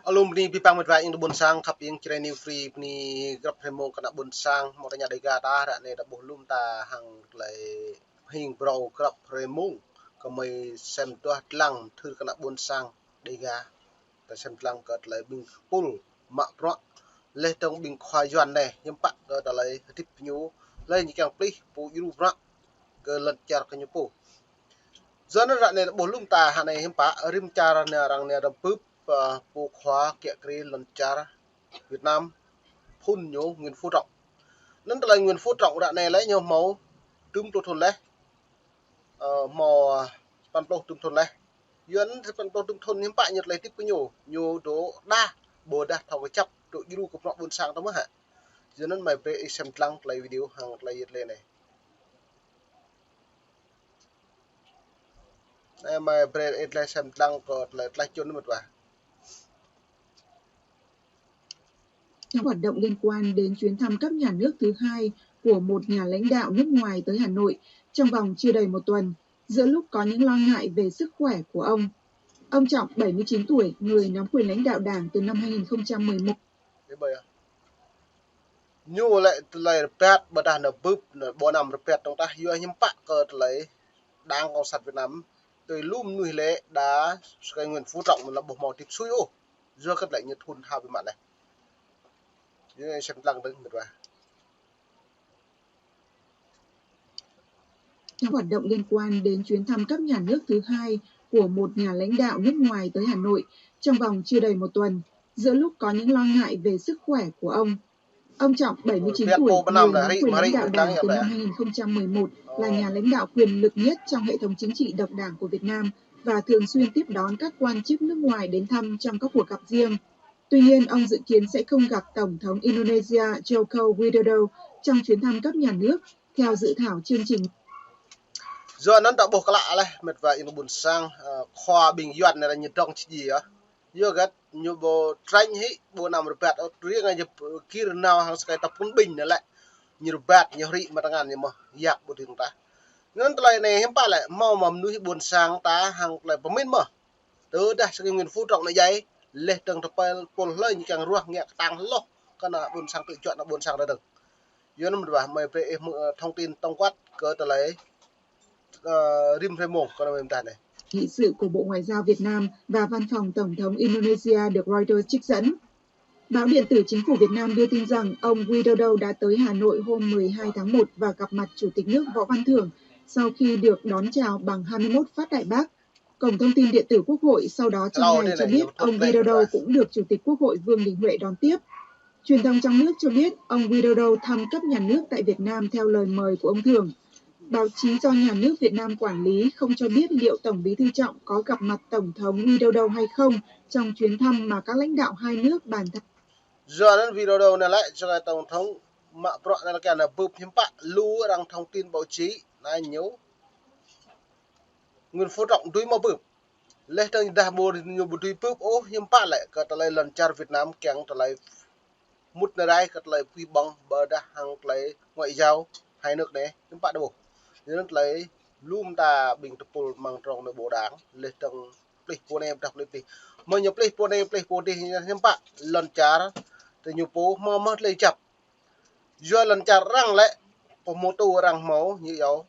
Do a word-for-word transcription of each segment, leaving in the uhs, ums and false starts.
Alum bơni pơpă mĕt wa ing tơ ƀôn sang khăp ing čre New Free bơni grăp hrơi mông kơ ană ƀôn sang mơ̆ tơña Dega ta ră anai ta ƀuh lum ta hăng tơlơi hing brâu grăp hrơi mông kơ mơi sem duah lăng thưr kơ ană ƀôn sang Dega. Ta sem lăng kơ tơlơi ƀing pul mă bruă leh dơ̆ng ƀing khua Yuan anai hiưm pă kơ tơlơi hơdip ñu leh ñu kiăng plih pô djru bruă kơ lŏn čar kơ ñu pô. Yua anŭn ră anai ƀuh lum ta hă anai hiưm pă rĭm čar anai arăng anai arăng bưp, ơ, pô khua kiă kriê lŏn čar Việt Nam phun ñu Nguyễn Phú Trọng. Anŭn tơlơi Nguyễn Phú Trọng ră anai lĕ ñu hmâo dŭm pluh thŭn leh, ơ, hmâo, ơ, sapăn pluh dŭm thŭn leh. Yua anŭn sapăn pluh dŭm thŭn hiưm pă ñu tơlơi hơdip kơ ñu, ñu dŏ đa, ƀôdah thâo kơjăp, dŏ djru kơ bruă ƀôn sang ta mơ̆ hă. Yua anŭn mơi brơi ih sem lăng tơlơi video hăng tơlơi yit lĕ anai. Anai mơi brơi ih tơlơi sem lăng kơ tơlơi tlaih čun mĕt wa. Trong hoạt động liên quan đến chuyến thăm cấp nhà nước thứ hai của một nhà lãnh đạo nước ngoài tới Hà Nội trong vòng chưa đầy một tuần, giữa lúc có những lo ngại về sức khỏe của ông. Ông Trọng, bảy mươi chín tuổi, người nắm quyền lãnh đạo Đảng từ năm hai nghìn không trăm mười một. Ñu lĕ tơlơi rơbat ƀôdah nao bưp nao ƀu năm rơbat tŏng tah yua hiưm pă kơ tơlơi Đảng Cộng sản Việt Nam tui lum mơnuih lĕ đa sơkai Nguyễn Phú Trọng anŭn ƀu hmâo hơdip sui ôh. Yua kơ tơlơi ñu thun hao bi mă leh. Yua sem lăng dơ̆ng mĕt wa. Trong hoạt động liên quan đến chuyến thăm cấp nhà nước thứ hai của một nhà lãnh đạo nước ngoài tới Hà Nội trong vòng chưa đầy một tuần, giữa lúc có những lo ngại về sức khỏe của ông. Ông Trọng, bảy mươi chín tuổi, người nắm quyền lãnh đạo Đảng từ năm hai nghìn không trăm mười một, là nhà lãnh đạo quyền lực nhất trong hệ thống chính trị độc đảng của Việt Nam và thường xuyên tiếp đón các quan chức nước ngoài đến thăm trong các cuộc gặp riêng. Tuy nhiên, ông dự kiến sẽ không gặp Tổng thống Indonesia Joko Widodo trong chuyến thăm cấp nhà nước, theo dự thảo chương trình. Yua anŭn ta ƀuh klă leh mĕt wa ing tơ ƀôn sang, ơ, khua ƀing Yuan anai ñu dŏng či djai yơh. Yua hơget ñu ƀu tránh hĭ ƀu năm rơbat ôh, riêng ñu gir nao hăng sơkai ta phun ƀing anai lĕ ñu rơbat ñu hrĭ mă tơngan ñu mơ̆ yak ƀu ding tah. Anŭn tơlơi anai hiưm pă lĕ hmâo mă mơnuih ƀôn sang ta hăng tơlơi pơmĭn mơ̆. Tơdah sơkai Nguyễn Phú Trọng anai djai leh dơ̆ng tơpăl pul hlơi ñu kiăng ruah ngă kơtang hloh kơ ană ƀôn sang tơjuă ană ƀôn sang ta dơ̆ng. Yua anŭn mĕt wa mơi brơi ih mơ̆, ơ, thông tin tổng quát kơ tơlơi, ơ, rĭm hrơi mông kơ ană ƀôn sang anai. Nghị sự của Bộ Ngoại giao Việt Nam và Văn phòng Tổng thống Indonesia được Reuters trích dẫn. Báo điện tử chính phủ Việt Nam đưa tin rằng ông Widodo đã tới Hà Nội hôm mười hai tháng một và gặp mặt Chủ tịch nước Võ Văn Thưởng sau khi được đón chào bằng hai mươi mốt phát đại bác. Cổng thông tin điện tử Quốc hội sau đó trong ngày cho biết ông Widodo cũng được Chủ tịch Quốc hội Vương Đình Huệ đón tiếp. Truyền thông trong nước cho biết ông Widodo thăm cấp nhà nước tại Việt Nam theo lời mời của ông Thưởng. Báo chí do nhà nước Việt Nam quản lý không cho biết liệu Tổng bí thư Trọng có gặp mặt Tổng thống Widodo hay không trong chuyến thăm mà các lãnh đạo hai nước bàn thảo. Yua anŭn Widodo anai lĕ sơkai Tổng thống mă bruă anai lĕ kiăng nao bưp hiưm pă lu arăng thông tin báo chí anai ñu Nguyễn Phú Trọng dưi mă bưp. Leh dơ̆ng dah ƀu ñu ƀu dưi bưp ôh hiưm pă lĕ kơ tơlơi lŏn čar Việt Nam kiăng tơlơi mŭt nao rai kơ tơlơi pui ƀơ̆ng ƀôdah hăng tơlơi ngoại giao hai nước anai hiưm pă đa ƀuh. Yua anŭn tơlơi lum ta ƀing tơpul mơ̆ng trong anai ƀu đang leh dơ̆ng plih pô anai ƀôdah plih pô dih. Mơ̆ ñu plih pô anai plih pô dih hiưm pă lŏn čar tơ ñu pô hmâo mơ̆ tơlơi kơjăp. Yua lŏn čar arăng lĕ pô hmâo tŭ arăng hmâo ñu yua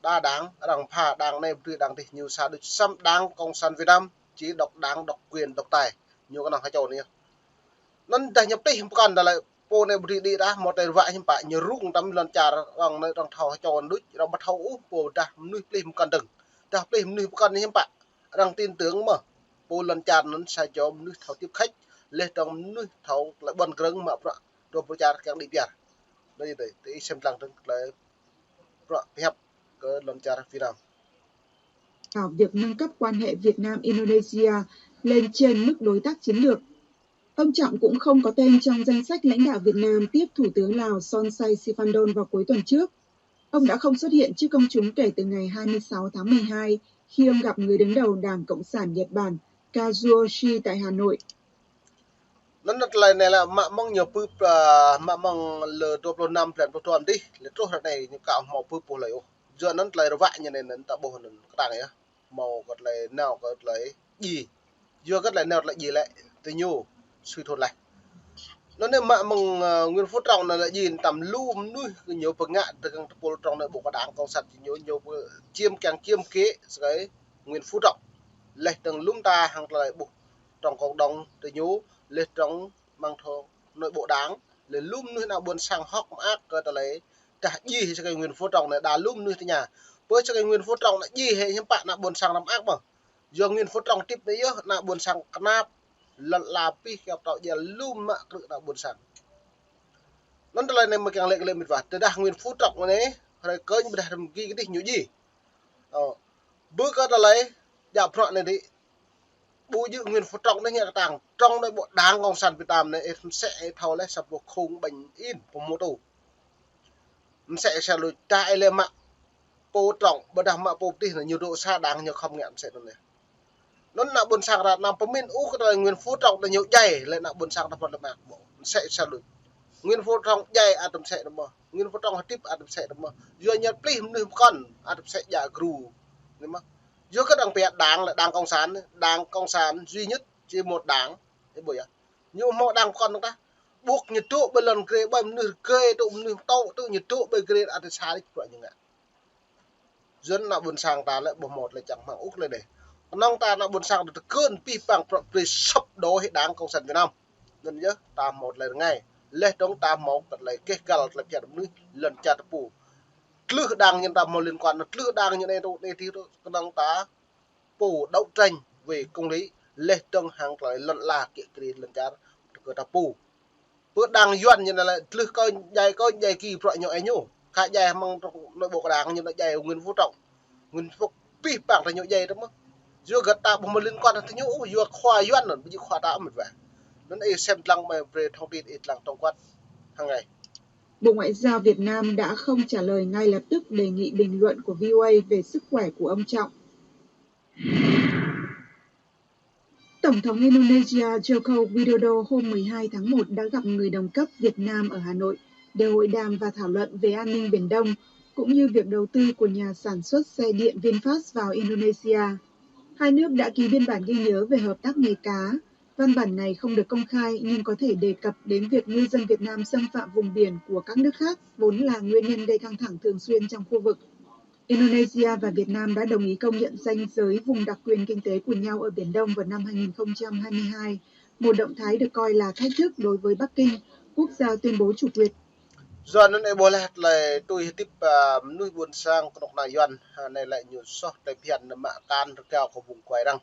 đa đảng, arăng pha đảng anai ƀu dưi đảng dih ñu sa đôč săm Đảng Cộng sản Việt Nam chỉ độc đảng độc quyền độc tài. Ñu kơnơ̆ng hơčâo anai. Anŭn dah ñu plih pơkŏn dah lĕ pô anai ƀu dưi đĭ dah hmâo tơlơi ruă hiưm pă ñu rŭng tơm lŏn čar arăng anai arăng thâo hơčâo anŭn đôč arăng ƀu thâo ôh pô dah mơnuih plih pơkŏn dơ̆ng. Dah plih mơnuih pơkŏn anai hiưm pă. Arăng tin tưởng mơ̆ pô lŏn čar anŭn sa čô mơnuih thâo tiếp khách leh dơ̆ng mơnuih thâo tơlơi ƀuăn krơ̆ng mă bruă dŏ pơ čar kiăng đĭ piar. Anai tơ, tơ ih sem lăng dơ̆ng tơlơi bruă pơhiăp kơ lŏn čar Việt Nam. Vào việc nâng cấp quan hệ Việt Nam-Indonesia lên trên mức đối tác chiến lược. Ông Trọng cũng không có tên trong danh sách lãnh đạo Việt Nam tiếp Thủ tướng Lào Son Say Sifandon vào cuối tuần trước. Ông đã không xuất hiện trước công chúng kể từ ngày hai mươi sáu tháng mười hai khi ông gặp người đứng đầu Đảng Cộng sản Nhật Bản Kazuo Ishii tại Hà Nội. Anŭn tơlơi anai lĕ mă mơ̆ng ñu bưp, ơ, mă mơ̆ng lơ dua pluh năm blan pluh dua dih, lĕ truh ră anai ñu ka hmâo bưp pô hlơi ôh. Yua anŭn tơlơi ruă ñu anai anŭn ta ƀuh anŭn kơtang yơh. Hmâo kơ tơlơi nao kơ tơlơi djai. Yua hơgĕt lĕ nao lĕ djai lĕ tơ ñu sui thun laih. Anŭn anai mă mơ̆ng, ơ, Nguyễn Phú Trọng anai lĕ djai tăm lu mơnuih kơ ñu pơngă tơkeng tơpul trong anai ƀu kơ đảng cộng sản ñu, ñu pơ-, chiếm kiăng chiếm kĕ sơkai Nguyễn Phú Trọng. Laih dơ̆ng lŏm ta hăng tơlơi ƀuh trong cộng đồng tơ ñu, laih trong mơ̆ng thô anai ƀu đảng, laih lŏm mơnuih ană ƀôn sang hơ̆k mơak kơ tơlơi dah djai sơkai Nguyễn Phú Trọng anai đa lŏm mơnuih tơña. Pơ sơkai Nguyễn Phú Trọng anai djai hĕ hiư̆m pă ană ƀôn sang đăm mơak mơ̆. Yua Nguyễn Phú Trọng tip anai yơh, ană ƀôn sang kơnap, lŏn ala pih kiăo pơtâo djai lŏm mă krư̆ ană ƀôn sang. Anŭn tơlơi anai mơ̆ kiăng lĕ kơ lĕ mĭt wa. Tơdah Nguyễn Phú Trọng anai, hrơi kơñ ƀơdah rơmgi kơdih ñu djai. Ơ, ƀu kơ tơlơi, djă bruă anai dih. Ƀu djơ̆ Nguyễn Phú Trọng anai ngă kơtang. Trong anai ƀu đảng cộng sản Việt Nam anai, ih mơsĕ ih thâo laih sa boh khŏng ƀañ in, pơmôtô. Mơsĕ sa lu ta ih lĕ mă pô trong, ƀơdah mă pô pơtih anai ñu dŏ sa đảng ñu khŏm ngă mơsĕ anŭn anai. Anŭn ană ƀôn sang ta anăm pơmĭn ôh kơ tơlơi Nguyễn Phú Trọng anai ñu djai, lĕ ană ƀôn sang ta pơ̆n lĕ mă ƀu. Mơsĕ sa lu. Nguyễn Phú Trọng djai ăt mơsĕ anŭn mơ̆. Nguyễn Phú Trọng hơdip ăt mơsĕ anŭn mơ̆. Yua ñu plih mơnuih pơkŏn ăt mơsĕ djă gru. Anŭn mơ̆. Yua kơ đảng pia đảng lĕ đảng cộng sản, đảng cộng sản duy nhất chỉ một đảng. Ih ƀuh yơh. Ñu hmâo đảng pơkŏn ta. Ƀuh ñu dŏ ƀơi lŏn grê, ƀơi mơnuih grê, dŏ mơnuih tŏ, dŏ ñu dŏ ƀơi grê ăt sa đĭč bruă ñu ngă. Yua anŭn ană ƀôn sang ta lĕ ƀu hmâo tơlơi čang hmang ôh lĕ dih. Kơnơ̆ng ta ană ƀôn sang ta tơkơ̆n pih pang prăk prê săp đô hĭ đảng cộng sản Việt Nam. Anŭn yơh ta hmâo tơlơi rơngai. Laih dơ̆ng ta hmâo kơ tơlơi keh găl tơlơi phiăn mơnuih lŏn čar ta pô. Tlưh đảng ñu ta hmâo liên quan, tlưh đảng ñu anai tŭ, anai tih tŭ, kơnơ̆ng ta pô đấu tranh vì công lý, laih dơ̆ng hăng tơlơi lŏn ala kiă kriê lŏn čar kơ ta pô. Pơ đảng Yuan ñu anai lĕ tlưh kơ djai kơ djai ki bruă ñu ih ñu. Khă djai mơ̆ng trong anai ƀu kơ đảng ñu anai djai Nguyễn Phú Trọng. Nguyễn Phú pih pang ta ñu djai tơ mơ̆. Yua hơgĕt ta ƀu hmâo liên quan tơ ñu, yua khua Yuan anŭn, ƀu djơ̆ khua ta mĭt wa. Anŭn ih sem lăng mơ̆ brơi thông tin ih lăng tổng quát hăng ai. Bộ Ngoại giao Việt Nam đã không trả lời ngay lập tức đề nghị bình luận của V O A về sức khỏe của ông Trọng. Tổng thống Indonesia Joko Widodo hôm mười hai tháng một đã gặp người đồng cấp Việt Nam ở Hà Nội để hội đàm và thảo luận về an ninh Biển Đông, cũng như việc đầu tư của nhà sản xuất xe điện VinFast vào Indonesia. Hai nước đã ký biên bản ghi nhớ về hợp tác nghề cá. Văn bản này không được công khai nhưng có thể đề cập đến việc ngư dân Việt Nam xâm phạm vùng biển của các nước khác, vốn là nguyên nhân gây căng thẳng thường xuyên trong khu vực. Indonesia và Việt Nam đã đồng ý công nhận ranh giới vùng đặc quyền kinh tế của nhau ở Biển Đông vào năm hai nghìn không trăm hai mươi hai, một động thái được coi là thách thức đối với Bắc Kinh, quốc gia tuyên bố chủ quyền. Yua anŭn ih ƀuh laih tơlơi tui hơdip, ơ, mơnuih ƀôn sang kơnuk kơna Yuan, ơ, anai lĕ ñu soh tơlơi phiăn anai mă akan rơgao kơ vùng Kuai Răng.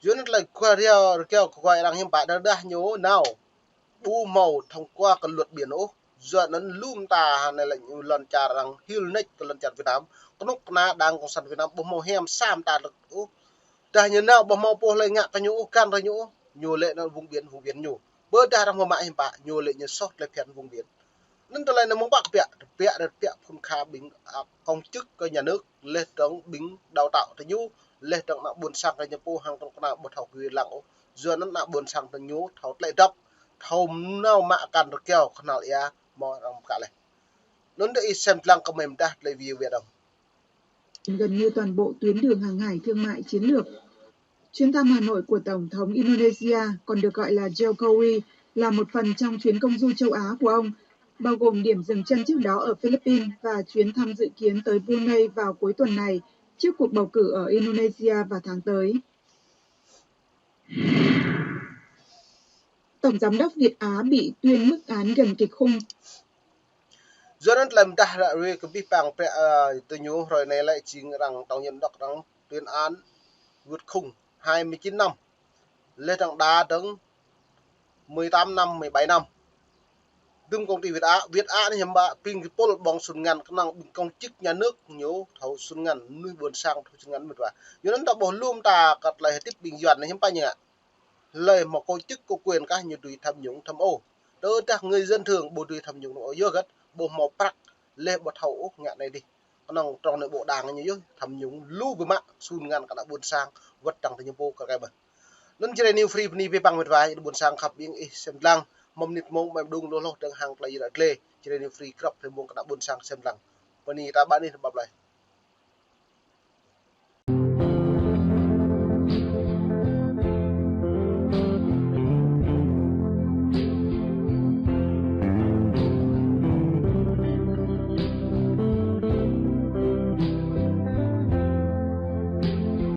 Yua anŭn tơlơi Kuai rơgao, rơgao kơ Kuai Răng hiư̆m pă đơđah ñu nao ƀu hmâo thông qua kơ luật biển ôh. Yua anŭn lŏm ta anai lĕ ñu lŏn čar arăng hil nač kơ lŏn čar Việt Nam. Kơnuk kơna đảng cộng sản Việt Nam ƀu hmâo hiam sam ta lĕ ôh. Dah ñu nao ƀu hmâo pô hlơi ngă kơ ñu ôh, găn kơ ñu ôh. Ñu lĕ anŭn vùng biển, vùng biển ñu. Ƀơdah arăng hmâo mă hiư̆m pă, ñu lĕ ñu soh tơlơi phiăn vùng biển. Anŭn tơlơi anai mơ̆ng pă kơ biă, biă, biă phun kha ƀing, ơ, công chức kơ nhà nước, laih dơ̆ng ƀing đào tạo tơ ñu, laih dơ̆ng ană ƀôn sang kơ ñu pô hăng kơnuk kơna ƀu thâo kơ lăng ôh. Yua anŭn ană ƀôn sang tơ ñu thâo tơlơi dŏp, thâo nao mă akan rơgao kơnăl ia mơ̆ arăng pơkă laih. Anŭn dih ih sem lăng kơ mơ̆ mơdah tơlơi video đŏng. Gần như toàn bộ tuyến đường hàng hải thương mại chiến lược. Chuyến thăm Hà Nội của Tổng thống Indonesia, còn được gọi là Jokowi, là một phần trong chuyến công du châu Á của ông, bao gồm điểm dừng chân trước đó ở Philippines và chuyến thăm dự kiến tới Brunei vào cuối tuần này trước cuộc bầu cử ở Indonesia vào tháng tới. Tổng giám đốc Việt Á bị tuyên mức án gần kịch khung. Yua anŭn tơlơi mơdah ră ruai kơ pih pang prăk, ơ, tơ ñu hrơi anai lĕ jing arăng tổng giám đốc arăng tuyên án vượt khung hai mươi chín năm. Laih dơ̆ng đa dơ̆ng mười tám năm, mười bảy năm. Dum công ty Việt Á, Việt Á anai hiư̆m pă ƀing kơpul ƀơ̆ng sun ngăn kơnơ̆ng ƀing công chức nhà nước ñu thâo sun ngăn, mơnuih ƀôn sang thâo sun ngăn mơ̆ wa. Yua anŭn ta ƀuh lŏm ta kơ tơlơi hơdip ƀing Yuan anai hiư̆m pă ñu ngă. Hlơi hmâo công chức có quyền kah ñu dưi tham nhũng tham ô. Tơdah người dân thường ƀu dưi tham nhũng tham ô yơh hơgĕt, ƀu hmâo prăk laih ƀu thâo ôh ngă anai dih. Kơnơ̆ng trong anai ƀu đảng ñu yơh, tham nhũng lu biă mă, sun ngăn kơ ană ƀôn sang, wơ̆t dăng tơ ñu pô kơ rơkai ƀơ̆. Anŭn Jrai New Free bơni pih pang mĕt wa, ƀôn sang khăp ƀing ih sem lăng, mơ̆ng mơnit mông, mơ̆ng mơđung lu hloh dơ̆ng hăng tơlơi yơh ră glai, Jrai New Free krăp hrơi mông kơ ană ƀôn sang sem lăng. Bơni ta ƀă anih ƀă plơi.